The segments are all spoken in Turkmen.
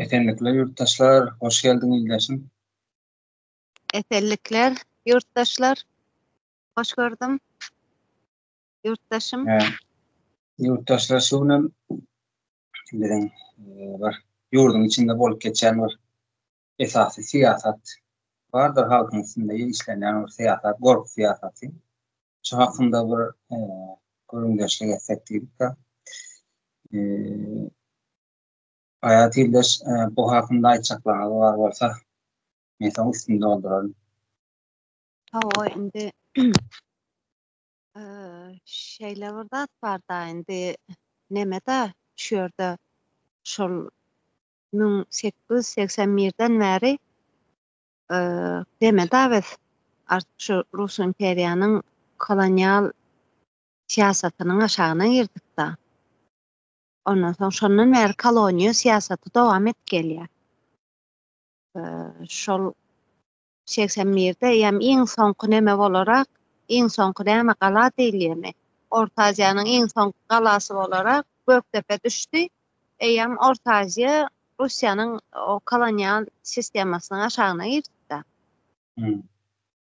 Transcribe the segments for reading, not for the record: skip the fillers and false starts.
Esenlikler ýurtdaşlar, hoş geldiň ildeşim. Esenlikler ýurtdaşlar, hoş gördüm ýurtdaşym. Ýurtdaşlar şu günem biziň bir ýurduň içinde bolup geçýän bir esasy syýasat bardyr halkyň üstünde işlenýän bir syýasat, gorky syýasaty. Şu hakynda bir gürrüňdeşlik etsek diýdik-de. Aýat ildeş, bu hakynda aýtjaklaryňyz bar bolsa, men soň üstüni dolduraryn. Hawa, indi şeýle bir zat bar-da, indi neme-de şu ýerde şol 1881-den bäri neme-de biz artyk şu Rus imperiýanyň kolonial syýasatynyň aşagyna girdik-de. Ondan soň şondan bäri koloniýa syýasaty dowam edip gelýär. Şol 81-de eýýäm iň soňky neme bolarak, iň soňky näme gala diýilýärmi? Orta Aziýanyň iň soňky galasy bolarak Gökdepe düşdi. Eýýäm Orta Aziýa Russiýanyň o kolonial sistemasynyň aşagyna girdi-de.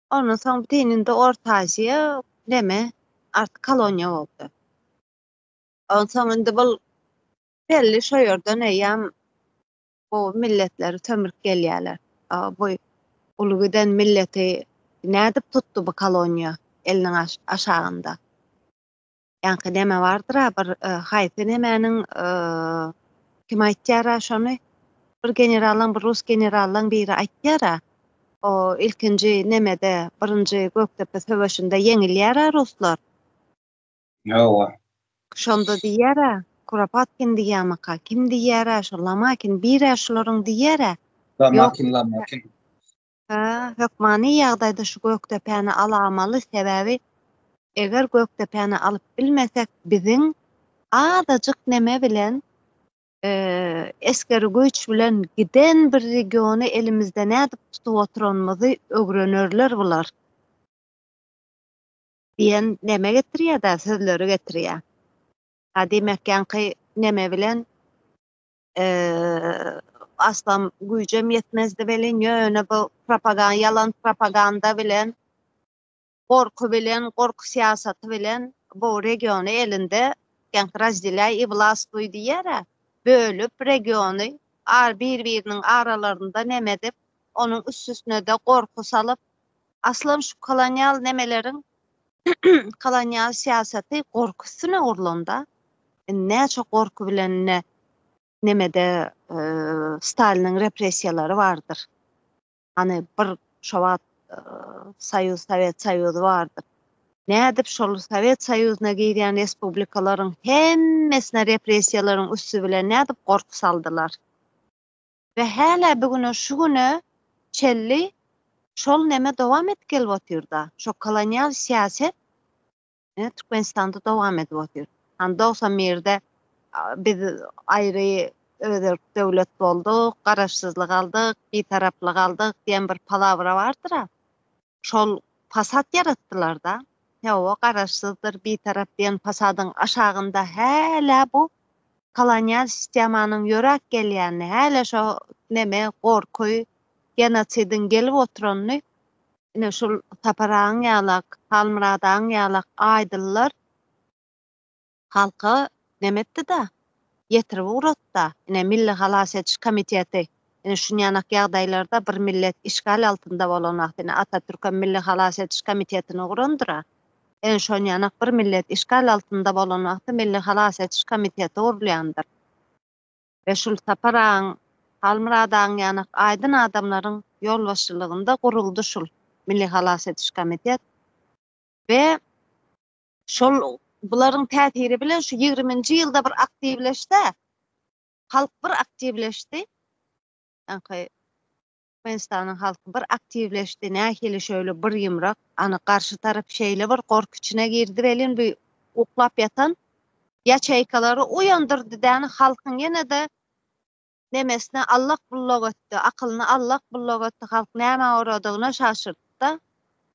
Ondan soň bütin indi Orta Aziýa neme artyk koloniýa boldy. Onsoň indi bul belli şo ýerden eýýäm bu milletleri sömürip gelýärler. Bu uly giden milleti nädip tutdy bu koloniýa eliniň aşagynda? Ýaňky neme bardyr-a bir haýsy nemäniň kim aýtýar-a şony? Bir generallaň bir rus generallaň biri aýtýar-a. O ilkinji nemede birinji Gökdepe söweşinde ýeňilýär-a ruslar. Hawa. Şonda diýýär-ä, Kuropatkin diýýärmika, kim diýýär-ä, şo Lomakin, bir-ä şularyň diýýär-ä. Lomakin, Lomakin. Hä, hökmany ýagdaýda şu Gökdepäni alamaly, sebäbi eger Gökdepäni alyp bilmesek, biziň azajyk neme bilen, esgeri güýç bilen giden bir regiony elimizde nädip tutup oturanymyzy öwrenerler bular. Diýen neme getirýär-dä, sözleri getirýär. Ha, diýmek, ýaňky neme bilen aslam güýjem ýetmezdi welin, ýöne bu propagan, ýalan propaganda bilen, gorky bilen, gorky syýasaty bilen bu regiony elinde, ýaňky razdelýaý i wlastwuý diýýär-ä, bölüp regiony, bir-biriniň aralarynda neme edip, onuň üstüsine-de gorky salyp, Aslam şu kolonial nemeleriň kolonial syýasaty gorky üstüne gurlanda. Indi näçe gorky bilen ine nemede Staliniň repressiýalary bardyr. Hany bir şo wagt Soýuz Sowet Soýuzy bardyr. Nädip şol Sowet Soýuzyna girýän respublikalaryň hemmesine repressiýalaryň üsti bilen nädip gorky saldylar. We hälä bu güne şu güne çelli şol neme dowam edip gelip otyrda. Şo kolonial syýaset ine Türkmenistanda dowam edip otyr. Hany 91-de biz aýry özerk döwlet bolduk, garaşsyzlyk aldyk, bitaraplyk aldyk diýen bir palawra bardyr-a. Şol fasad ýaratdylar-da. Hawa, garaşsyzdyr, bitarap diýen fasadyň aşagynda hälä bu kolonial sistemanyň ýöräp gelýänini, hälä şo neme, gorky, genosidiň gelip oturanyny ine şul Sapar agaň ýalak, Halmyrat agaň ýalak aýdyllar halka neme etdi-da, ýetirip ugratdy-da. Ine, Milli halas ediş komiteti, ine, şunýanak ýagdaýlarda bir millet işgal altynda bolan wagty, ine, Atatürkem Milli halas ediş komitetini gurandyr-a. Ine, şonýanak bir millet işgal altynda bolan wagty Milli halas ediş komiteti gurulýandyr. We şul Sapar agaň, Halmyrat agaň ýanak aýdyn adamlaryň ýolbaşçylygynda guruldy şul Milli halas ediş komitet. We Şol bularyň täsiri bilen şu ýigriminji ýylda bir aktiwleşse, halk bir aktiwleşdi. Ýaňky Türkmenistanyň halky bir aktiwleşdi, nähili şöyle bir ýumrak, any garşy tarap şeýle bir gorky içine girdi welin bu uklap ýatan ýaçeýkalary oýandyrdy däni halkyň ýene-de nemesine allak-bullak ötdi, akylyny allak-bullak ötdi, halk nämä ugradygyna şaşyrdy-da,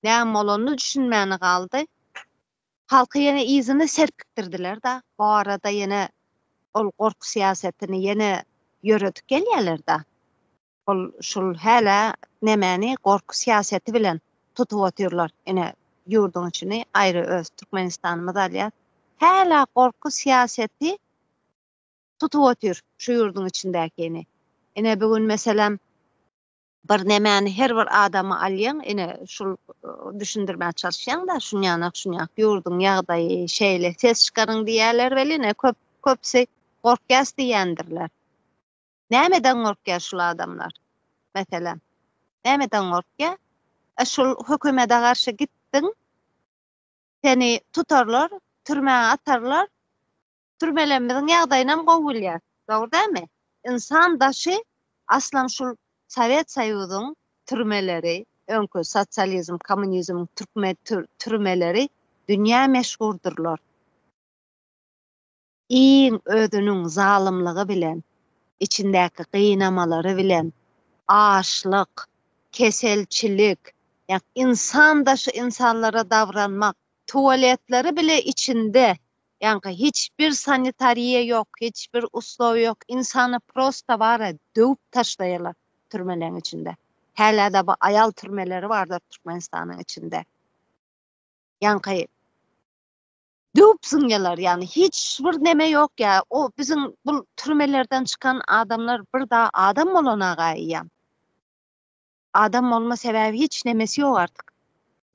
näme bolanyny düşünmäni galdy. Halky ýene yzyna serpikdirdiler-de, bu arada ýene ol gorky syýasatyny ýene ýöredip gelýärler-de. Ol şul hälä nemäni gorky syýaseti bilen tutup otyrlar. Ine ýurduň içini aýry öz Türkmenistanymyz alýar. Hälä gorky syýaseti tutup otyr şu ýurduň içindäkini. Ine bu gün meselem bir nemäni her bir adamy alýaň ine şul düşündirmäge çalyşýaň-da şunýanak şunýak ýurduň ýagdaýy şeýle ses çykaryň diýýärler welin köp köpüsi gorkýas diýýändirler. Nämeden gorkýar şul adamlar? Meselem, nämeden gorkýar? E şul hökümede garşy gitdiň, seni tutarlar, türmä atarlar. Türmelerimiziň ýagdaýynam gowy bilýäs. Dogry dälmi? Ynsan daşy aslam şul Sowet Soýuzyň türmeleri, öňki sosializm, kommunizmiň türkme türmeleri dünýä meşhurdyrlar. Iň özüniň zalymlygy bilen, içindäki gynamalary bilen, açlyk, keselçilik, ýa ynsan daşy ynsanlara davranmak, tualetleri bile içinde, ýaňky hiç bir sanitariýa ýok, hiç bir uslowiýa ýok, ynsany prosta bara döwüp taşlaýarlar türmeleň içinde. Hälä-de bu aýal türmeleri bardyr Türkmenistanyň içinde. Ýaňky Döwüp zyňýalar ýagny hiç bir neme ýok ýa o biziň bul türmelerden çykan adamlar bir da adam bolanaga eýýäm. Adam bolma sebäbi hiç nemesi ýok artyk.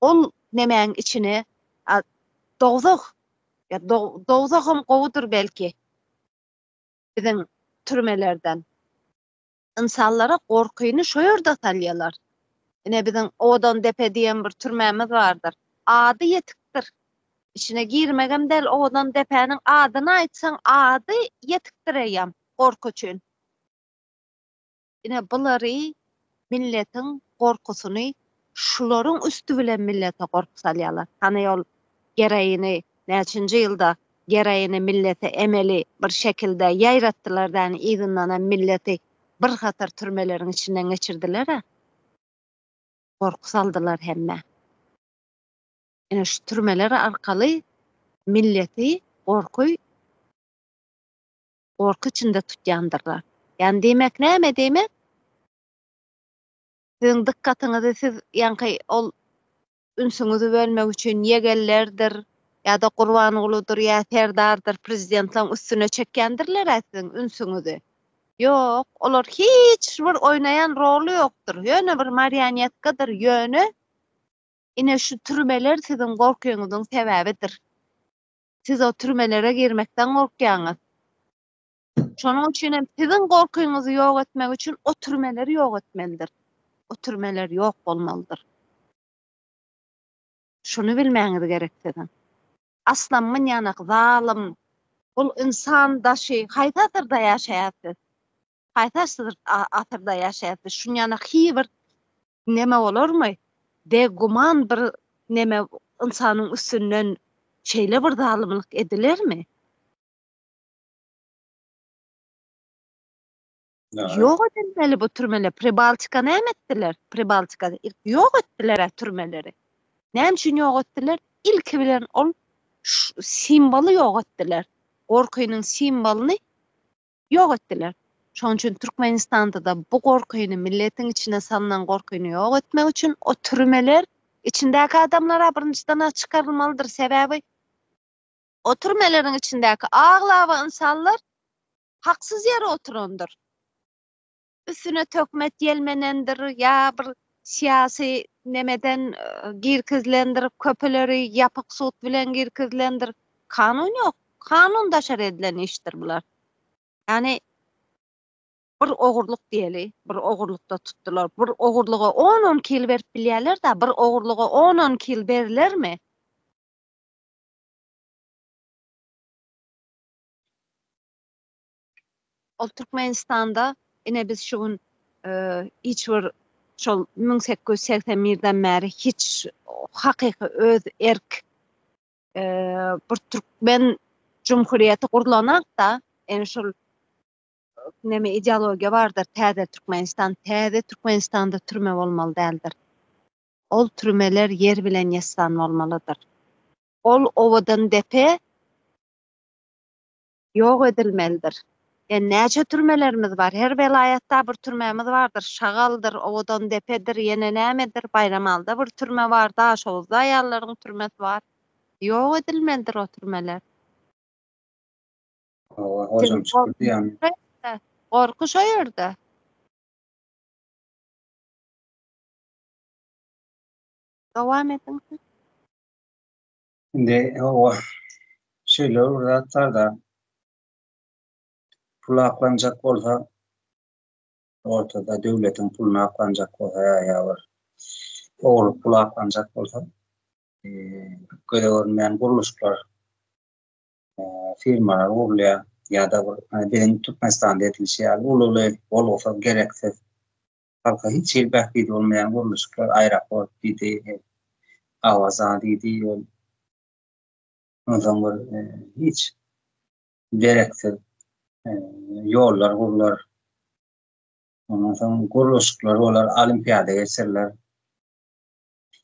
Ol nemäň içine a dowzah ýa dowzaham gowudyr belki biziň türmelerden. Ynsanlara gorkyny şo ýerde salýalar. Ine biziň Owadandepe diýen bir türmämiz bardyr. Ady ýetikdir. Içine girmegem däl Owadandepäniň adyny aýtsaň ady ýetikdir eýýäm gorky üçin. Ine bulary milletiň gorkusyny şularyň üsti bilen millete gorky salýarlar. Hany ol geroini näçinji ýylda geroini millete emeli bir şekilde ýaýratdylar däni yzyndanam milleti bir hatar türmeleriň içinden geçirdiler-ä. Gorky saldylar hemmä. Ine şu türmeler arkaly milleti gorky gorky içinde tutýandyrlar. Ýani diýmek näme diýmek? Siziň dykgatyňyzy siz ýaňky ol ünsüňizi bölmek üçin ýegenlerdir ýa-da Gurbangulydyr ýa Serdardyr prezidentleň üstüne çekýändirler-ä siziň ünsüňizi. Ýok, olar hiç bir oýnaýan roly ýokdur. Ýöne bir marionetkadyr, ýöne ine şu türmeler siziň gorkyňyzyň sebäbidir. Siz o türmelere girmekden gorkýaňyz. Şonuň üçin hem siziň gorkyňyzy ýok etmek üçin o türmeleri ýok etmelidir. O türmeler ýok bolmalydyr. Şuny bilmäňiz gerek siziň. Aslam münýanak zalym, bul ynsan daşy haýsy asyrda ýaşaýar siz? Haýsy asyrda ýaşaýar siz? Şunýanak hi bir neme bolarmy? Beguman bir neme ynsanyň üstünden şeýle bir zalymlyk edilermi? Ýok edilmeli bu türmeler. Pribaltika näme etdiler? Pribaltikada ilk ýok etdiler türmeleri. Näme üçin ýok etdiler? Ilki bilen ol simwoly ýok etdiler. Gorkynyň simwolyny ýok etdiler. Şonuň üçin Türkmenistanda-da bu gorkyny, milletiň içine salnan gorkyny ýok etmek üçin o türmeler içindäki adamlar-a birinjiden-ä çykarylmalydyr. Sebäbi O türmeleriň içindäki aglaba ynsanlar haksyz ýere oturandyr. Üstüne töhmet ýelmenendir ýa bir syýasy nemeden girkizilendir, köpüleri ýapyk sud bilen girkizilendir. Kanun ýok. Kanun daşary edilen işdir bular. Ýagny bir ogurlyk diýeli, bir ogurlykda tutdular. Bir ogurlyga on-on iki ýyl berip bilýärler-dä, bir ogurlyga on-on iki ýyl berilermi? Ol Türkmenistanda ine biz şu gün hiç bir şol 1881-den bäri hiç hakyky öz erk bir türkmen cumhuriyeti gurlanakda ene şol neme ideologiýa bardyr täze Türkmenistan täze Türkmenistanda türme bolmaly däldir. Ol türmeler ýer bilen ýessan bolmalydyr. Ol owadan depe ýok edilmelidir. Ýa näçe türmelerimiz bar? Her welaýatda bir türmämiz bardyr. Şagaldyr, Owadandepedir, ýene nämedir, Baýramalyda bir türme bar, Daşoguzda aýallaryň türmesi bar. Ýok edilmelidir o türmeler. Hawa, hojam şükür diýýän. Gorky şo ýerde. Dowam ediň siz. Indi hawa, şeýle bir zat bar-da, pul aklanjak bolsa, ortada döwletiň puluny aklanjak bolsa ýa bir ogurlyk pul aklanjak bolsa, göze görünmeýän gurluşyklar, firmalar gurulýar ýa-da bir biziň Türkmenistanda edilişi ýaly uly-uly bolgusyz, gereksiz, halka hiç hili bähbidi bolmaýan gurluşyklar, aeroport diýdi, Awaza diýdi, ol onsoň bir hiç dereksiz ýollar gurlar. Ondan soň gurluşyklar bolar, olimpiada geçiriler.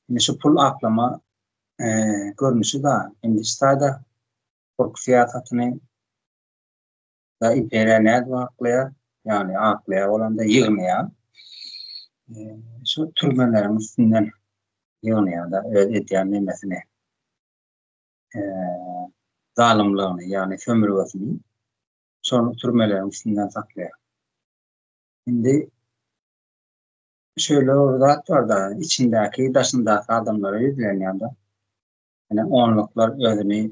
Indi şu pul aklama görnüşi da indi şu gorky syýasatyny da imperiýa nädip aklaýar? Ýagny aklaýar bolanda ýygnaýar. Şu türmeleriň üstünden ýygnaýar da öz edýän nemesini. Zalymlygyny, ýagny sömürgesini şol türmeleriň üstünden saklaýar. Indi şeýle bir zat bar-da, içindäki, daşyndaky adamlara ýüzlenýär-de. Ýöne onluklar özüni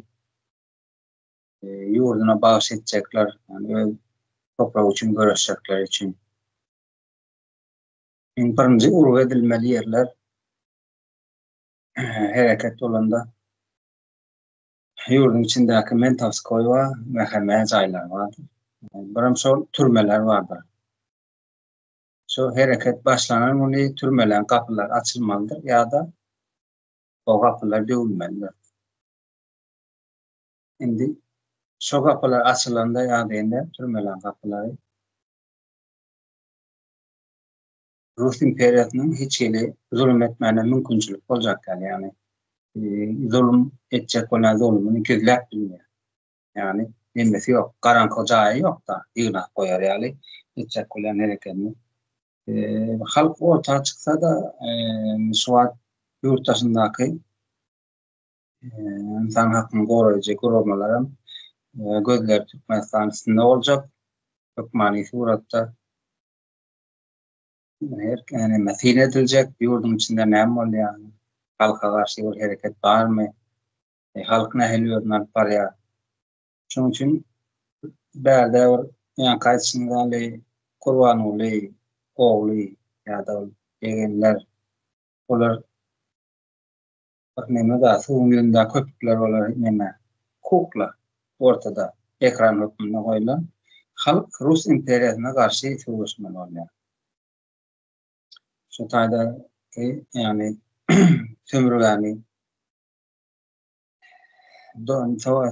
ýurduna bagyş etjekler, ýagny öz topragy üçin göreşjekler üçin. Iň birinji urgy edilmeli ýerler hereket bolanda ýurduň içindäki Mentowskoý we MHM jaýlary bardyr. Birem şol türmeler bardyr. Şu hereket başlanan güni türmeleriň gapylary açylmalydyr ýa-da o gapylar döwülmelidir. Indi şo gapylar açylanda ýa-da indi türmeleriň gapylary Rus imperiýasynyň hiç hili zulum etmäne mümkinçilik boljak däl. Ýagny zulum etjek bolýan zulumyny gizläp bilmeýär. Ýagny nemesi ýok, garaňky jaýy ýok-da, ýygnap goýar ýaly etjek bolýan herekedini. Halk orta çyksa-da, şu wagt ýurt daşyndaky ynsan hakyny goraýjy guramalaram gözleri Türkmenistan üstünde boljak. Hökmany suratda her näme syn ediljek, ýurduň içinde näme bolýar, halka garşy bir hereket barmy, halk nähili özüni alyp barýar. Şonuň üçin bärde bir ýaňky aýdyşyňyz ýaly Gurbanguly ogly ýa-da ol ýegenler olar bir neme-de suwuň ýüzündäki köpükler olar neme kukla ortada ekran hökmünde goýlan halk Rus imperiýasyna garşy söweşmeli bolýar. Şu taýda ýagny sömürgäni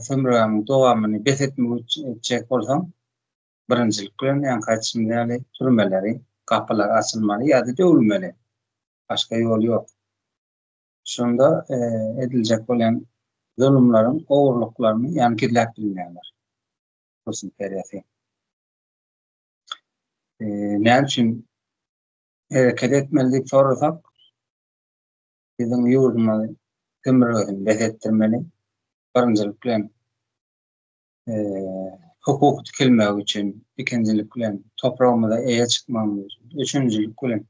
sömürgäniň dowamyny bes etmek etjek bolsaň, birinjilik bilen ýaňky aýdyşymyz ýaly türmeleri, gapylary açylmaly ýa-da döwülmeli. Başga ýoly ýok. Şonda ediljek bolýan zulumlaryň, ogurlyklaryny ýagny gizläp bilmeýärler. Rus imperiýasy. Näme üçin hereket etmeli diýip sorasak, biziň ýurdumyzy sömürgesini bes etdirmeli. Birinjilik bilen hukuk dikilmegi üçin, ikinjilik bilen topragymyza eýe çykmagymyz üçin, üçünjilik bilen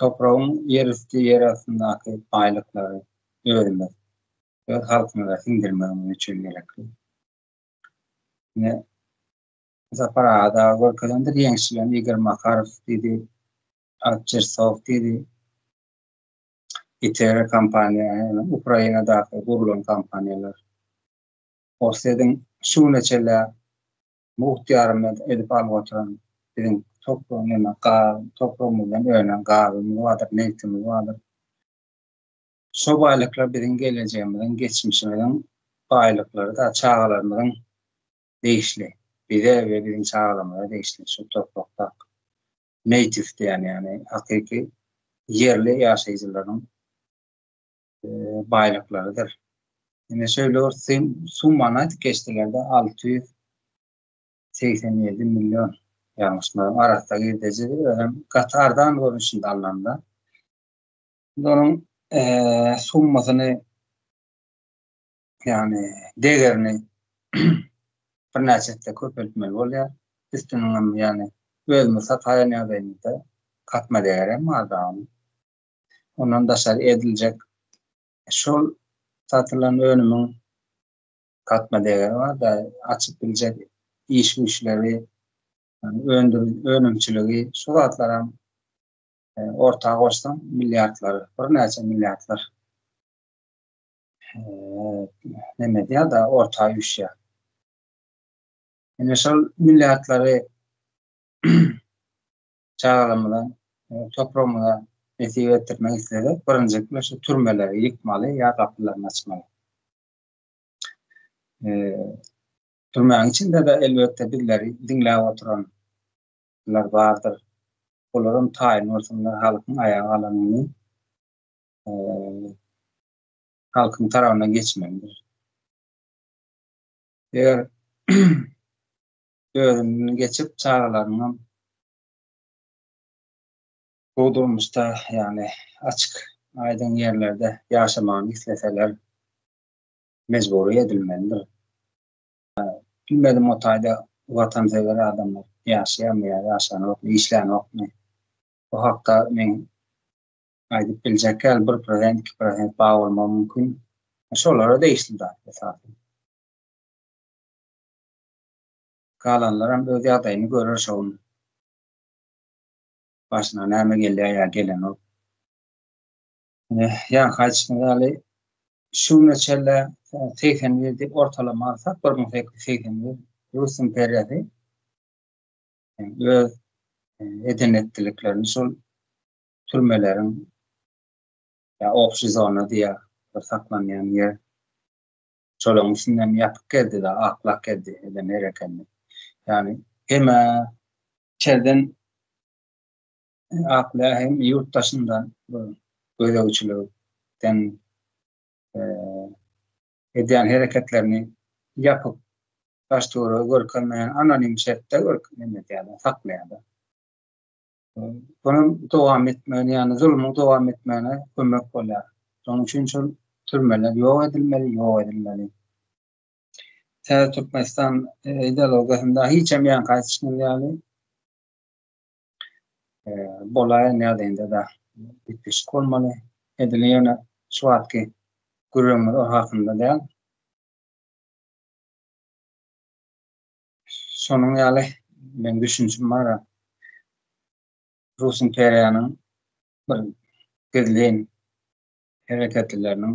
topragyň ýer üsti, ýer astyndaky baýlyklary özümiz, öz halkymyza siňdirmegimiz üçin gerekli. Ine, Sapar aga dagy görkezendir, ýeňiş bilen Igor Makarow diýdi, Atçersow diýdi. Itera kompaniýa, Ukrainadaky gurlan kompaniýalar. Orsýetiň şu güne çenli mugt ýarym edip alyp oturan biziň toprag neme gaz topragymyzdan önen gazymyz bardyr, nebtimiz bardyr. Şo baýlyklar biziň gelejegimiziň, geçmişimiziň baýlyklary-da, çagalarymyzyň degişli. Bize we biziň çagalarymyza degişli şu toprakda native diýen, ýagny hakyky ýerli ýaşaýjylaryň baýlyklarydyr. Ine şeýle bir summany aýdyp geçdiler-de, 600. 87 million ýalňyşmasam arassa girdeji özem gaty arzan görnüşinde alnanda. Indi onuň summasyny ýagny degerini birnäçe esse köpeltmeli bolýar. Üstüniň hem ýagny özümiz sataýan ýagdaýymyzda katma degeri hem bar dagyň. Ondan daşary ediljek şol satylan önümiň katma degeri bar-da, açyp biljek iş güýçleri, öndür önümçiligi şu zatlaram orta goşsaň milliardlar, birnäçe milliardlar neme edýär-de orta üýşýär. Ine şol milliardlary çagalarymyza, topragymyza nesip etdirmek islesek, birinjilikle şu türmeleri ýykmaly ýa gapylaryny açmaly. Türmäň içinde-de elbetde bizleri diňläp oturanlar bardyr. Olaram taýyn bolsunlar halkyň aýaga galanyny halkyň tarabyna geçmelidir. Eger özünden geçip çagalarynyň bu durmuşda, ýagny açyk, aýdyň ýerlerde ýaşamagyny isleseler, mejbury edilmelidir. Bilmedim o taýda watansöýer adamlar ýaşaýarmy ýa ýaşanokmy, işlänokmy? Bu hakda men aýdyp biljek däl, bir prosent, 2% bar bolmagy mümkin. Şolara degişli zat esasy. Galanlaram öz ýagdaýyny görer şo gün. Başyna näme gelýär ýa gelenok. Ýaňky aýdyşyňyz ýaly şu güne çenli 81 diýip ortalama alsak, 1881 Rus imperiýasy öz eden etdiliklerini şol türmeleriň ýa obşi zona diýýär, bir saklanýan ýer. Şolaryň üstünden ýapyk geldi-de, aklap geldi eden hereketini. Ýagny hem-ä içerden aklaýar, hem ýurt daşyndan gözegçilikden edýän hereketlerini ýapyk daş-töwerege görkezmeýän anonim şertde görkezmeýär, saklaýar. Bunuň dowam etmegine, ýagny zulumyň dowam etmegine kömek bolýar. Şonuň üçin şol türmeler ýok edilmeli, ýok edilmeli. Täze Türkmenistan e, ideologiýasynda hiç hem ýaňky aýdyşyňyz ýaly e, bolaýan ýagdaýynda da üýtgeşik bolmaly. Edil ýöne şu wagtky gürrüňimiz o hakynda däl. Şonuň ýaly meň düşünjim bar. Rus imperiýanyň bir gizlin hereketlileriniň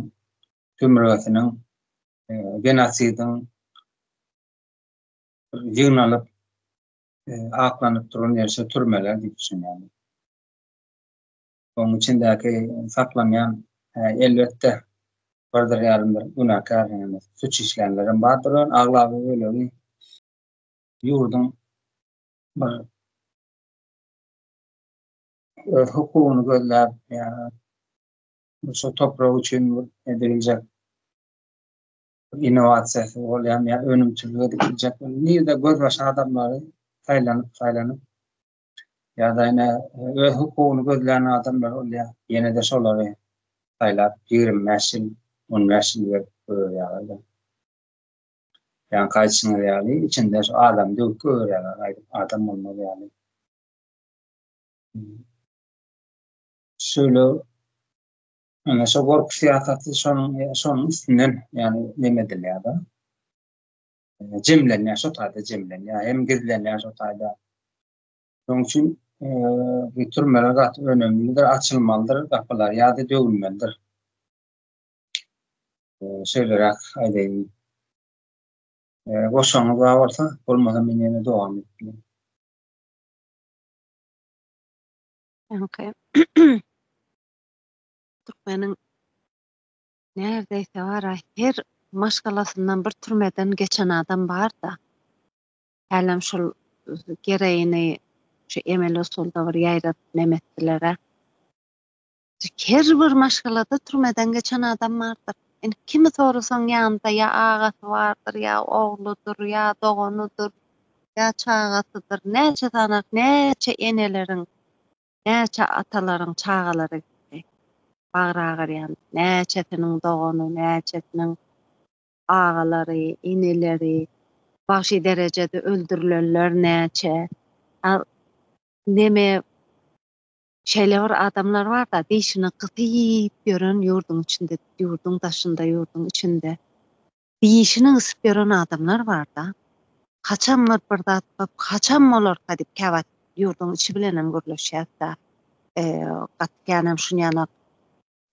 sümrügesiniň e, genosidiň ýygnalyp e, aklanyp duran ýeri şu türmeler diýip düşünýän. Onuň içindäki saklanýan elbetde birdir ýarymdyr günäkär ýagny suç işlänlerem bardyr, ýöne aglaba bölegi ýurduň bir öz hukugyny gözläp ýa şu toprak üçin ediljek innowasiýasy bolýan ýa önümçilik edip biljek nirde gözbaşy adamlary saýlanyp saýlanyp Ýa-da ine öz hukugyny gözlän adamlar bolýar. Ýene-de şolary saýlap 25 ýyl, 15 ýyl berip goýberýärler. Ýaňky aýdyşyňyz ýaly, içinde şu adamy döwüp goýberýärler, aýdyp adam bolmaz ýaly. Şöyle ine şo gorky syýasaty şonuň şonuň üstünden ýagny neme edilýär-de. Jemlenýär, şo taýda jemlenýär, hem gizlenýär şo taýda. Şonuň üçin bu türmeler gaty önemlidir, açylmalydyr gapylar ýa-da döwülmelidir. Şeýleräk aýdaýyn. Goşaňyz bar bolsa, bolmasa men ýene dowam edip bilerin. Okay. Türkmeniň Närdeyse bar-a, her maşgalasyndan bir türmeden geçen adam bar-da. Hälem şol gereýini şu emeli usulda bir ýaýradyp neme etdiler-ä. Her bir maşgalada türmeden geçen adam bardyr. Indi kimi sorasaň ýanynda ýa agasy bardyr, ýa ogludyr, ýa doganydyr. Ýa çagasydyr, näçe sanak, näçe eneleriň, näçe atalaryň çagalary gitdi. Bagry agyrýan, näçesiniň dogany, näçesiniň agalary, inileri, wagşy derejede öldürilenler näçe. A neme şeýle bir adamlar bar-da, dişini gysyp ýören ýurduň içinde, ýurduň daşynda, ýurduň içinde. Dişini gysyp ýören adamlar bar-da. Haçan bir bir zat bolup, haçan bolarka diýip käwagt ýurduň içi bilenem gürleşýäs-de. Gaty känem şunýanak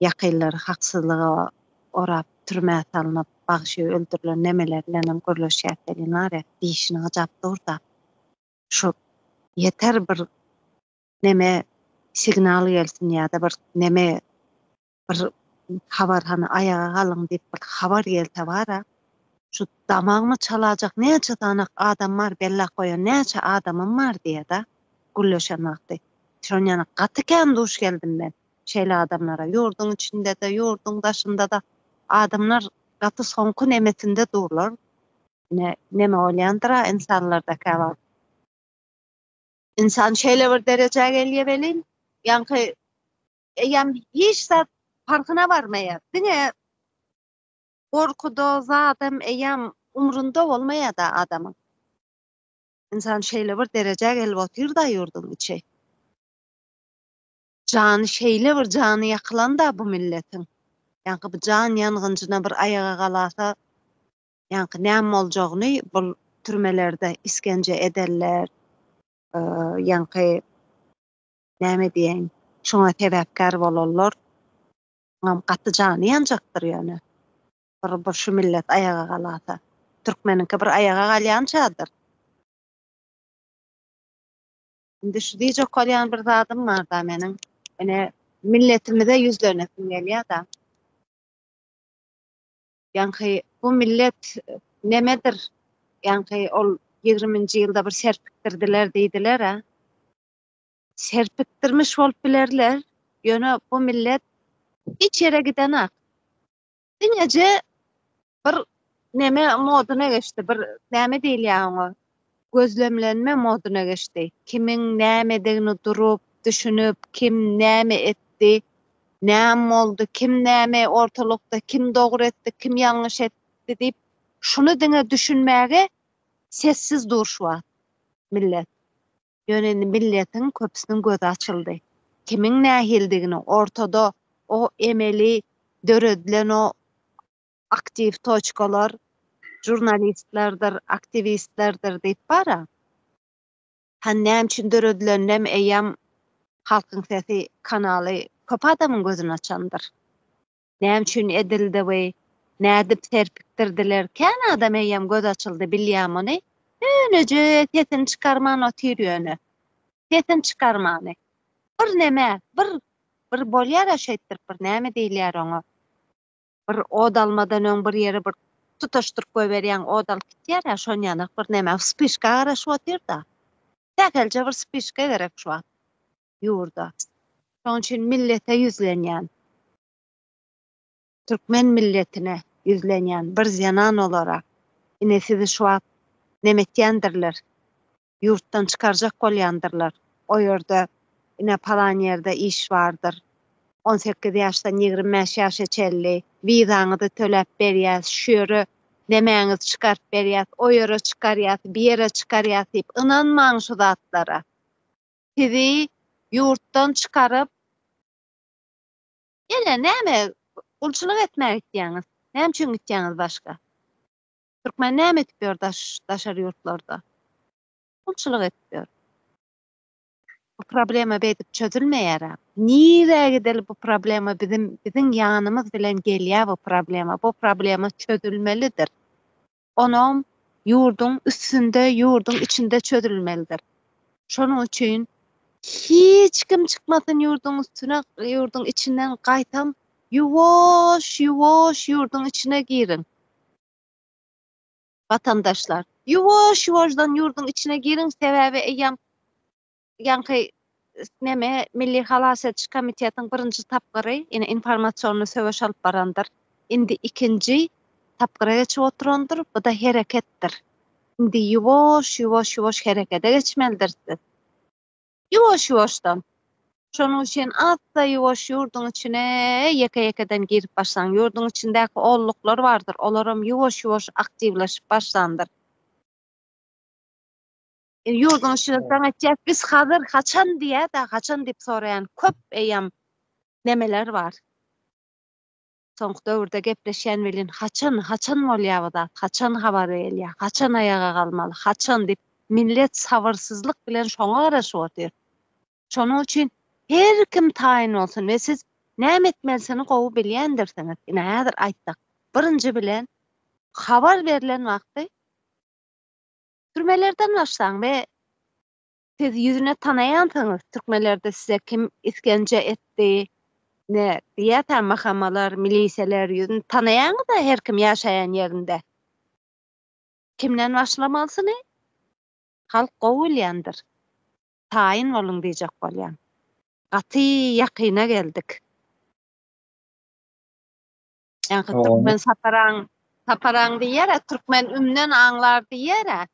ýakynlary haksyzlyga orap türmä salnyp, bagşy öldürilen nemeler bilenem gürleşýäs welin bar ýa, dişini gyjap dur-da. Şu ýeter bir neme signal gelsin ýa-da bir neme bir habar hany aýaga galyň diýip bir habar gelse bara şu damagymy çalajak näçe sanak adam bar bellap goýan näçe adamym bar diýeda gürleşen wagty şon ýaly gaty kän duş geldim men şeýle adamlara ýurduň içindede ýurduň daşyndada adamlar gaty soňky nemesinde durlar ine neme bolýandyra ynsanlarda käwagt ynsan şeýle bir derejä gelýä welin ýaňky eýýäm hiç zat parhyna barmaýar. Diňe gorkuda zadam eýýäm umrunda bolmaýar-da adamyň. Ynsan şeýle bir derejä gelip otyr-da ýurduň içi. Jany şeýle bir jany ýakylan-da bu milletiň. Ýaňky bu jan ýangynjyna bir aýaga galasa, ýaňky näme boljagyny bul türmelerde iskenje ederler, ýaňky näme diýeýin, şoňa sebäpkär bolanlar ňam gaty jany ýanjakdyr ýöne. Bir bir şu millet aýaga galasa. Türkmeniňki bir aýaga galýançadyr. Indi şu diýjek bolýan bir zadym bar-da meniň. Ine, milletimize ýüzlenesim gelýär-de. Ýaňky bu millet nemedir? Ýaňky ol ýigriminji ýylda bir serpikdirdiler diýdiler-ä. Serpikdirmiş bolup bilerler, ýöne bu millet hiç ýere gidenak. Diňeje bir neme moduna geçdi, bir näme diýilýär oňa, gözlemlenme moduna geçdi. Kimiň nämedigini durup, düşünip, kim näme etdi, näme boldy, kim näme ortalykda, kim dogry etdi, kim ýalňyş etdi diýip, şuny diňe düşünmäge sessiz dur şu wagt millet. Ýöne indi milletiň köpüsiniň gözi açyldy. Kimiň nähilidigini ortada o emeli döredilen o aktiw toçkalar, žurnalistlerdir, aktiwistlerdir diýip bar-a. Hany näme üçin döredileninem eýýäm Halkyň sesi kanaly köp adamyň gözüni açandyr. Näme üçin edildi we nädip serpikdirdiler kän adam eýýäm göz açyldy bilýä muny ýöneje sesini çykarman otyr ýöne sesini çykarmany bir neme bir bir bolýara şeýtdirip bir näme diýilýär oňa bir ot almadan öň bir ýere bir tutaşdyryp goýberýäň ot alyp gitýärä şonýanak bir neme wspyşka garaşyp otyrda sähelçe bir wspyşka gerek şu wagt ýurda şoň üçin millete ýüzlenýän. Türkmen milletine ýüzlenýän bir zenan olarak, ine sizi şu wagt neme etýändirler, ýurtdan çykarjak bolýandyrlar, o ýerde ine palan ýerde iş bardyr, 18 ýaşdan 25 ýaşa çenli wizaňyzy töläp berýäs, şu ýere nemäňizi çykaryp berýäs, o ýere çykarýas, bi ýere çykarýas diýip, ynanmaň şu zatlara. Sizi ýurtdan çykaryp, Ýene näme gulçulyk etmäge gitýäňiz? Näme üçin gitýäňiz başga? Türkmen näme edip ýör daş daşary ýurtlarda? Gulçulyk edip ýör. Bu problema beýdip çözülmeýär-ä. Nirä gideli bu problema bizim biziň ýanymyz bilen gelýär bu problema. Bu problema çözülmelidir. Onam ýurduň üstünde, ýurduň içinde çözülmelidir. Şonuň üçin hiç kim çykmasyn ýurduň üstüne, ýurduň içinden gaýtam ýuwaş, ýuwaş ýurduň içine giriň. Watandaşlar, ýuwaş, ýuwaşdan ýurduň içine giriň, sebäbi eýýäm ýaňky neme Milli halas ediş komitetiň birinji tapgyry ine informasionny söweş alyp barandyr. Indi ikinji tapgyra geçip oturandyr. Bu-da hereketdir. Indi ýuwaş, ýuwaş, ýuwaş herekete geçmelidiris biz. Ýuwaş-ýuwaşdan. Şonuň üçin assa-ýuwaş ýurduň içine ýeke-ýekeden girip başlaň. Ýurduň içindäki olluklar bardyr, olaram ýuwaş-ýuwaş aktiwleşip başlandyr. Ýurduň içine jaň etýär, biz hazyr, haçan diýýär-de, haçan diýip soraýan köp eýýäm nemeler bar. Soňky döwürde gepleşýän welin haçan, haçan bolýar bu zat, haçan habar gelýär, haçan aýaga galmaly, haçan diýip millet sabyrsyzlyk bilen şoňa garaşyp otyr. Şonuň üçin her kim taýyn bolsun we siz näme etmelisini gowy bilýändirsiňiz. Ine häzir aýtsak, birinji bilen habar berlen wagty türmelerden başlaň we Siz ýüzüne tanaýansyňyz türkmenlerde size kim isgenje etdi ne diýýäsä mahamalar miliseler ýüzüni tanaýaňyza her kim ýaşaýan ýerinde kimden başlamalysyny halk gowy bilýändir taýyn boluň diýjek bolýan gaty ýakyna geldik. Ýaňky türkmen saparaň saparaň diýýärä türkmen ümden aňlar diýýärä.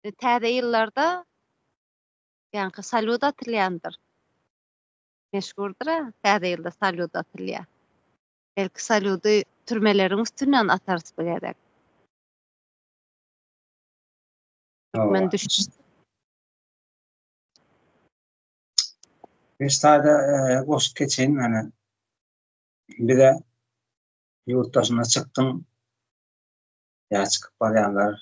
Täze ýyllarda ýaňky salýut atylýandyr. Meşhurdyr-a, täze ýylda salýut atylýar. Belki salýudy türmeleriň üstünden atarys bu gezek. Türkmen düşün. Bir sada goşup geçeýin meni. Bize ýurt daşyna çykdyň. Ýa çykyp barýanlar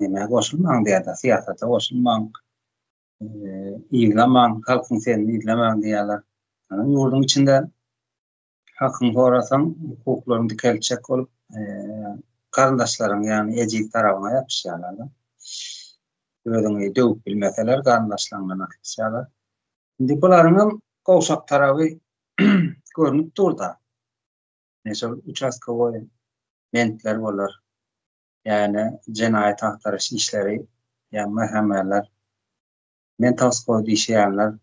nämä goşulmaň diýýär-de, syýasata goşulmaň, yzlamaň, halkyň sesini yzlamaň diýýärler. Ýöne ýurduň içinde hakyňy sorasaň, hukuklaryňy dikeltjek bolup, garyndaşlaryň, ýagny ejiz tarabyňa ýapyşýarlar-da. Özüňi döwüp bilmeseler, garyndaşlaryňdan asylyşýarlar. Indi bularyňam gowşak taraby görnüp dur-da. Ine şol uçastkowoý mentler bolar. Ýa-ni jenaýat agtaryş işleri, ýa MHM-ler, mentowskoý diýişýänler.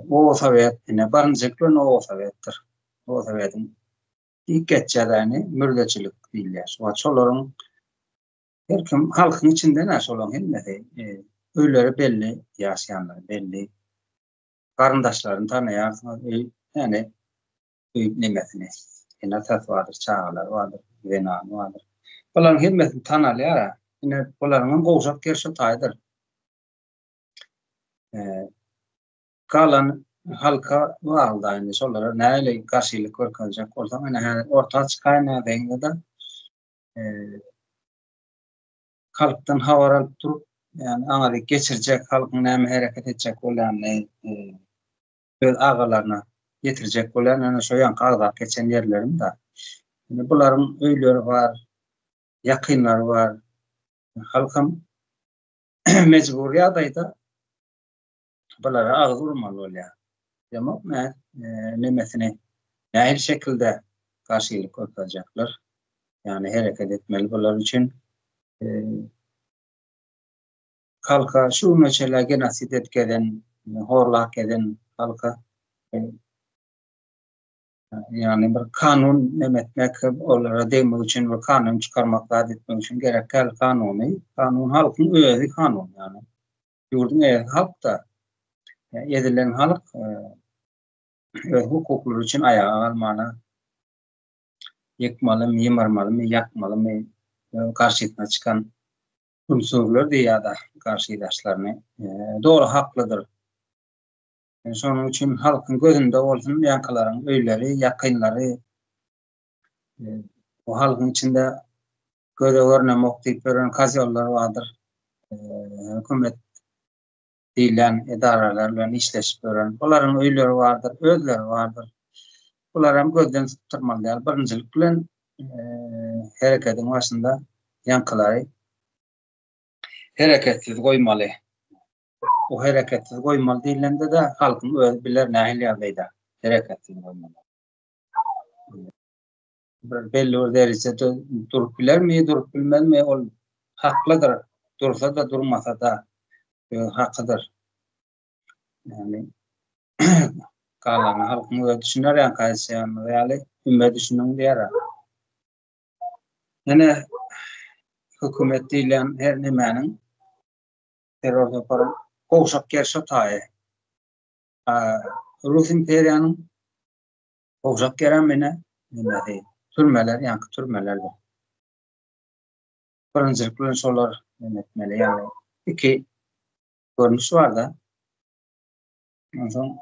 Oba sowet, ine birinjilik bilen oba sowetdir. Oba sowetiň ilk geçýäni mürzeçilik diýilýär. Şu wagt şolaryň her kim halkyň içinden-ä şolaryň hemmesi öýleri belli, ýaşaýanlary belli. Garyndaşlaryny tanaýarsyňyz, öý, ýani öý nemesini, ene-atasy bardyr, çagalary bardyr, zenany bardyr. Bularyň hemmesini tanalýar-a. Ine, bularyň hem gowşak ýeri şo taýdyr. Galan halka bagly-da indi şolara nähili garşylyk görkezjek bolsaň, ine häzir orta çykaýyn nädeýin-de, halkdan habar alyp durup, ýagny aňaryk geçirjek, halkyň näme hereket etjek bolýanyny, öz agalaryna ýetirjek bolýan ýöne şo ýaňky agzap geçen ýerlerim-de. Indi bularyň öýleri bar, ýakynlary bar. Halkam mejbury ýagdaýda bulara agyz urmaly bolýar. Bilemok nä nemesini nähili şekilde garşylyk görkezjekler. Ýagny hereket etmeli bular üçin. Halka şu güne çenli genosid edip gezen, horlap gezen halka ýagny bir kanun neme etmek, olara degmek üçin bir kanun çykarmak zat etmek üçin gerek däl kanuny. Kanun halkyň özi kanun ýagny. Ýurduň eýesi halk-da. Ezilen halk öz hukuklary üçin aýaga galmana ýykmalymy, ýymyrmalymy, ýakmalymy garşysyna çykan unsurlar diýýär-de garşydaşlaryny. Doly haklydyr. Şonuň üçin halkyň gözünde bolsun ýaňkylaryň öýleri, ýakynlary. Bu halkyň içinde göze görnemok diýip ýören kozýollar bardyr. Hökümet diýilýän edaralar bilen işleşip ýören. Bularyň öýleri bardyr, özleri bardyr. Bularam gözden sypdyrmaly däl. Birinjilik bilen hereketiň başynda ýaňkylary hereketsiz goýmaly. Bu hereketsiz goýmaly diýlende-de halkyň özi biler nähili ýagdaýda hereketsiz goýmaly. Bir belli bir derejede durup bilermi, durup bilmezmi, ol haklydyr. Dursa-da, durmasa-da öz hakydyr. Ýagny galany halkyň özi düşüner ýaňky aýdyşýanymyz ýaly, ümme düşüniň diýer. Ýene. Hökümet diýilýän her nemäniň terror toparyň gowşak ýeri şo taýy. Rus imperiýanyň gowşak ýerem ine nemesi türmeler, ýaňky türmelerdir. Birinjilik bilen şolar neme etmeli, ýagny iki görnüş bar-da. Onsoň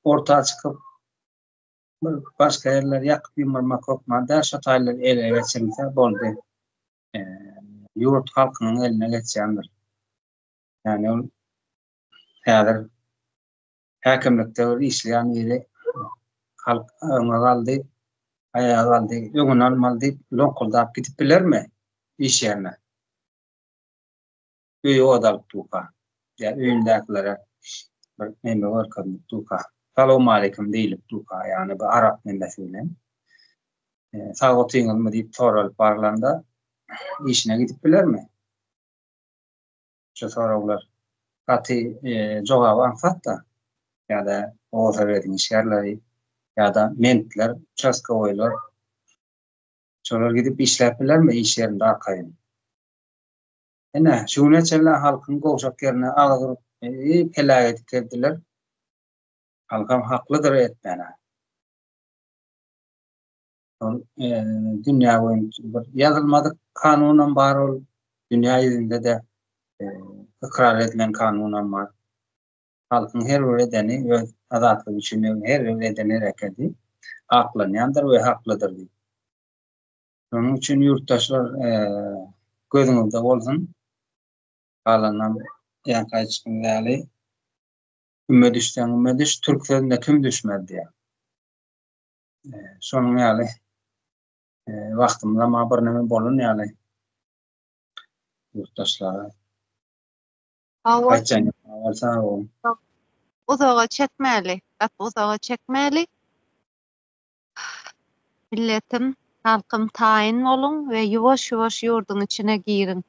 orta çykyp bir başga ýerleri ýakyp ýumurmak hökman däl, şo taýlar ele geçirilse boldy. Ýurt halkynyň eline geçýändir. Ýagny ol häzir häkimlikde bir işleýän biri halk öňe galdy, aýaga galdy, öňüni almaly diýip loňkuldap gidip bilermi iş ýerine? Öýi ot alyp durka, ýa öýündäkilere bir neme görkezilip durka, salowmaleýkim diýlip durka, ýagny bir arap nemesi bilen sag otyňyzmy diýip soralyp barlanda işine gidip bilermi? Şu soraglar gaty jogaby aňsat-da. Ýa-da Orsowetiň işgärleri, ýa-da mentler, uçastkowoýlar şolar gidip işläp bilermi iş ýerinde arkaýyn? Ine, şu güne çenli halkyň gowşak ýerine agyz urup, peläk edip gezdiler. Halkam haklydyr etmäne. Ol dünýä boýunça bir ýazylmadyk kanunam bar ol dünýä ýüzünde-de ykrar edilen kanunam bar. Halkyň her bir edeni öz azatlygy üçin her bir eden hereketi aklanýandyr we haklydyr diýip. Şonuň üçin ýurtdaşlar gözüňizde bolsun. Galanam ýaňky aýdyşymyz ýaly ümme düşseň ümme düş, türk sözüne kim düşmez diýýär. Şonuň ýaly wagtymyzam birneme bolan ýaly ýurtdaşlara. Hawa. Aýtjaň bolsa sag boluň. Uzaga çekmäli, gaty uzaga çekmäli. Milletim, halkym taýyn boluň we ýuwaş-ýuwaş ýurduň içine giriň.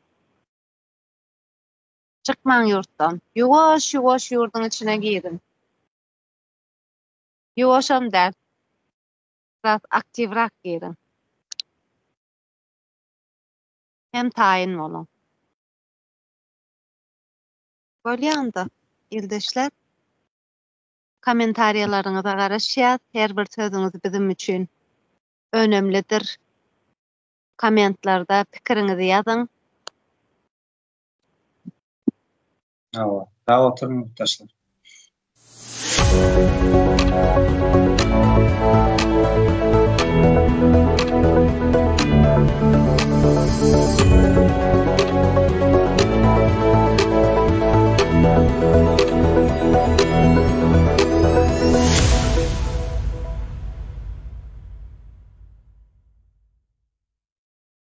Çykmaň ýurtdan. Ýuwaş-ýuwaş ýurduň içine giriň. Ýuwaşam däl. Biraz aktiwrak giriň. Hem taýyn boluň. Bolýa onda, ildeşler. Kommentariýalaryňyza garaşýas. Her bir sözüňiz bizim üçin önemlidir. Kommentlarda pikiriňizi ýazyň. Hawa, sag oturyň ýurtdaşlar.